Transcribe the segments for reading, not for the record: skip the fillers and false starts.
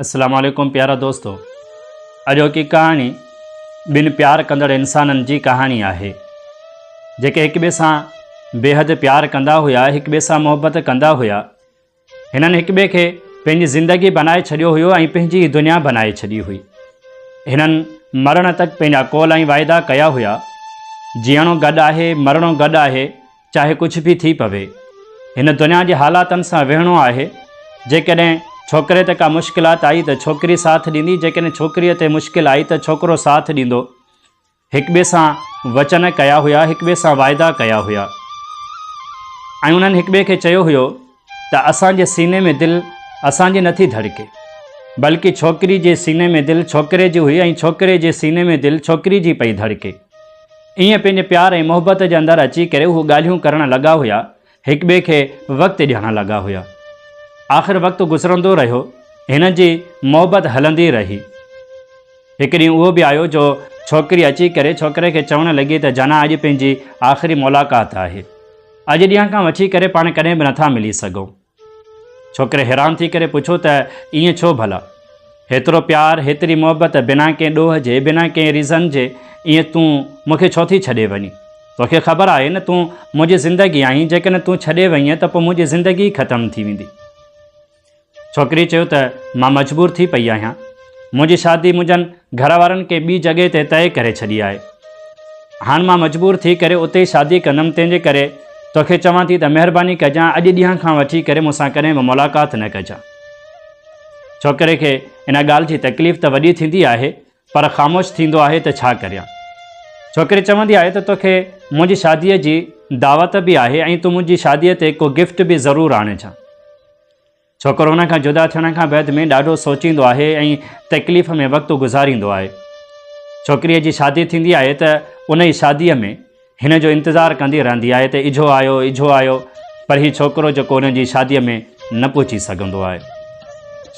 السلام عليڪم پيارا دوستو اڄوڪي ڪهاڻي ٻن پيار ڪندڙ انسانن جي ڪهاڻي آهي جيڪي هڪ ٻئي سان بيحد پيار ڪندا هيا هڪ ٻئي سان محبت ڪندا هيا هنن هڪ ٻئي کي پنهنجي زندگي بنائي ڇڏيو هيو ۽ پنهنجي دنيا بنائي ڇڏي هئي هنن مرڻ تڪ پنهنجا قول ۽ واعدا ڪيا هيا جيئڻو گڏ آهي مرڻو گڏ آهي چاهي ڪجهه به ٿي پوي، هن دنيا جي حالاتن سان ويهڻو آهي. جيڪڏهن ڇوڪري تي ڪا مشڪلات آئي ته ڇوڪري ساٿ ڏيندي، جيڪڏهن ڇوڪريء تي مشڪل آئي ته ڇوڪرو ساٿ ڏيندو. هڪٻئي سان وچن ڪيا هيا، هڪٻئي سان واعدا ڪيا هيا ۽ انهن هڪٻئي کي چيو هيو ته اسان جي سيني ۾ دل اسان جي نٿي ڌڙڪي، بلڪه ڇوڪري جي سيني ۾ دل ڇوڪري جي هئي ۽ ڇوڪري جي سيني ۾ دل ڇوڪري جي پئي ڌڙڪي. ائين پنهنجي پيار ۽ محبت جي اندر اچي ڪري هو ڳالهيون ڪرڻ لڳا هيا، هڪٻئي کي وقت ڏيڻ لڳا هيا. آخر وقت گذرندو رهيو، هنن جي محبت هلندي رهي. هڪ ڏينهن اهو به آيو جو ڇوڪري اچي ڪري ڇوڪري کي چوڻ لڳي ته جانا اڄ پنهنجي آخري ملاقات آهي. اڄ ڏينهن کان وٺي ڪري پاڻ ڪڏهن به نٿا ملي سگهون. ڇوڪري حيران ٿي ڪري پڇيو ته ائين ڇو ڀلا؟ هيترو پيار، هيتري محبت، بنا ڪنهن ڏوهه جي، بنا ڪنهن ريزن جي ائين تون مون کي ڇو ٿي ڇڏي وڃين؟ توکي خبر آهي نه تون منهنجي زندگي آهين، جيڪڏهن تون ڇڏي وئينء ته پوء منهنجي زندگي ئي ختم ٿي ويندي. ڇوڪري چيو ته مان مجبور ٿي پئي آهيان. منهنجي شادي منهنجن گهر وارن ڪنهن ٻي جڳهه تي طئي ڪري ڇڏي آهي. هاڻ مان مجبور ٿي ڪري اتي ئي شادي ڪندم تنهن جي ڪري توکي چوان ٿي ته مهرباني ڪجان اڄ ڏينهن کان وٺي ڪري مون سان ڪڏهن به ملاقات نه ڪجان. ڇوڪري کي ان ڳالهه جي تڪليف ته وڏي ٿيندي آهي پر خاموش ٿيندو آهي ته ڇا ڪريان. ڇوڪري چوندي آهي ته توکي منهنجي شاديء جي دعوت به آهي ۽ تون منهنجي شاديء تي ڪو گفٽ به ضرور آڻجان. ڇوڪرو هن کان جدا ٿيڻ کان بعد ۾ ڏاڍو سوچيندو آهي ۽ تڪليف ۾ وقت گذاريندو آهي. ڇوڪريء جي شادي ٿيندي آهي ته انهي شاديء ۾ هن جو انتظار ڪندي رهندي آهي ته اجهو آيو اجهو آيو پر هي ڇوڪرو جيڪو هن جي شاديء ۾ نه پهچي سگهندو آهي.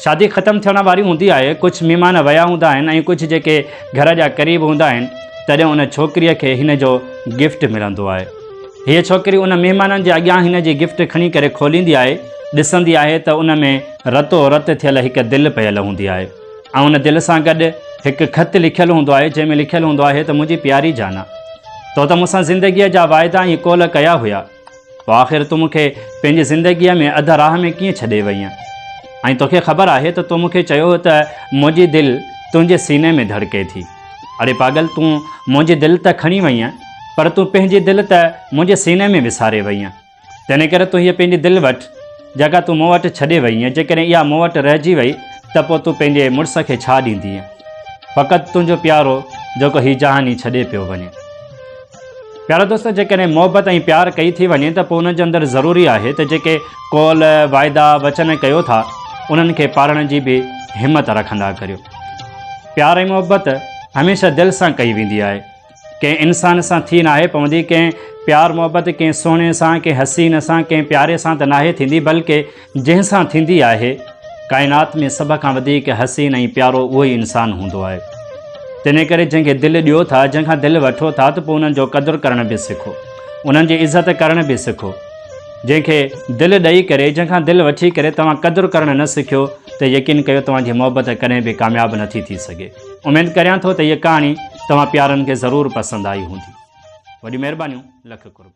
شادي ختم ٿيڻ واري هوندي آهي، ڪجهه مهمان ويا هوندا آهن ۽ ڪجهه جيڪي گهر جا قريب هوندا آهن تڏهن ان ڇوڪريء کي هن جو گفٽ ملندو آهي. هيء ڇوڪري ان مهمانن جي اڳيان هن جي گفٽ کڻي ڪري کوليندي آهي، ڏسندي آهي ته ان ۾ رتو رت ٿيل هڪ دل پيل هوندي آهي ۽ ان دل سان گڏ هڪ خط لکيل هوندو آهي، جنهن ۾ لکيل هوندو آهي ته منهنجي پياري جانا! تو ته مون سان زندگيء جا واعدا ۽ قول ڪيا هيا، پوء آخر تون مون کي پنهنجي زندگيء ۾ اڌ راهه ۾ ڪيئن ڇڏي وئينء؟ ۽ توکي خبر آهي ته تو مون کي چيو هو ته منهنجي دل تنهنجي سيني ۾ ڌڙڪي ٿي. اڙي پاڳل تون منهنجي دل ته کڻي وئينء پر تون پنهنجي دل ته منهنجي سيني ۾ وساري وئينء. تنهن ڪري تون هيء پنهنجي دل وٺ، جيڪا تون مون وٽ ڇڏي وئينء، جيڪڏهن اها مون وٽ رهجي وئي ته پوء تون پنهنجي مڙس کي ڇا ڏيندينء؟ فقط تنهنجو پيارو جيڪو هي جهان ئي ڇڏي پيو وڃي. پيارا دوستو جيڪڏهن محبت ۽ پيار ڪئي ٿي وڃي ته پوء ان جي اندر ضروري آهي ته جيڪي قول، واعدا، وچن ڪيو ٿا انهن کي پاڙڻ جي به همت رکندا ڪريو. پيار ۽ محبت هميشه دل سان ڪئي ويندي آهي. ڪنهن انسان سان ٿي ناهي پوندي، ڪنهن پيار محبت ڪنهن سهڻي سان، ڪنهن حسين سان، ڪنهن پياري سان ته ناهي ٿيندي بلڪه جنهن سان ٿيندي آهي، ڪائنات ۾ سڀ کان وڌيڪ حسين ۽ پيارو اهو ئي انسان هوندو آهي. تنهن ڪري جنهن کي دل ڏيو ٿا، جنهن کان دل وٺو ٿا ته پوء انهن جو قدر ڪرڻ به سکو. انهن جي عزت ڪرڻ به سکو. جنهن کي دل ڏئي ڪري، جنهن کان دل وٺي ڪري توهان قدر ڪرڻ نه سکيو ته يقين ڪيو توهان جي محبت ڪڏهن به ڪامياب نٿي ٿي سگهي. اميد ڪريان ٿو ته هيء ڪهاڻي توهان پيارن کي ضرور پسند آئي هوندي. وڏيون مهربانيون. لک قرب.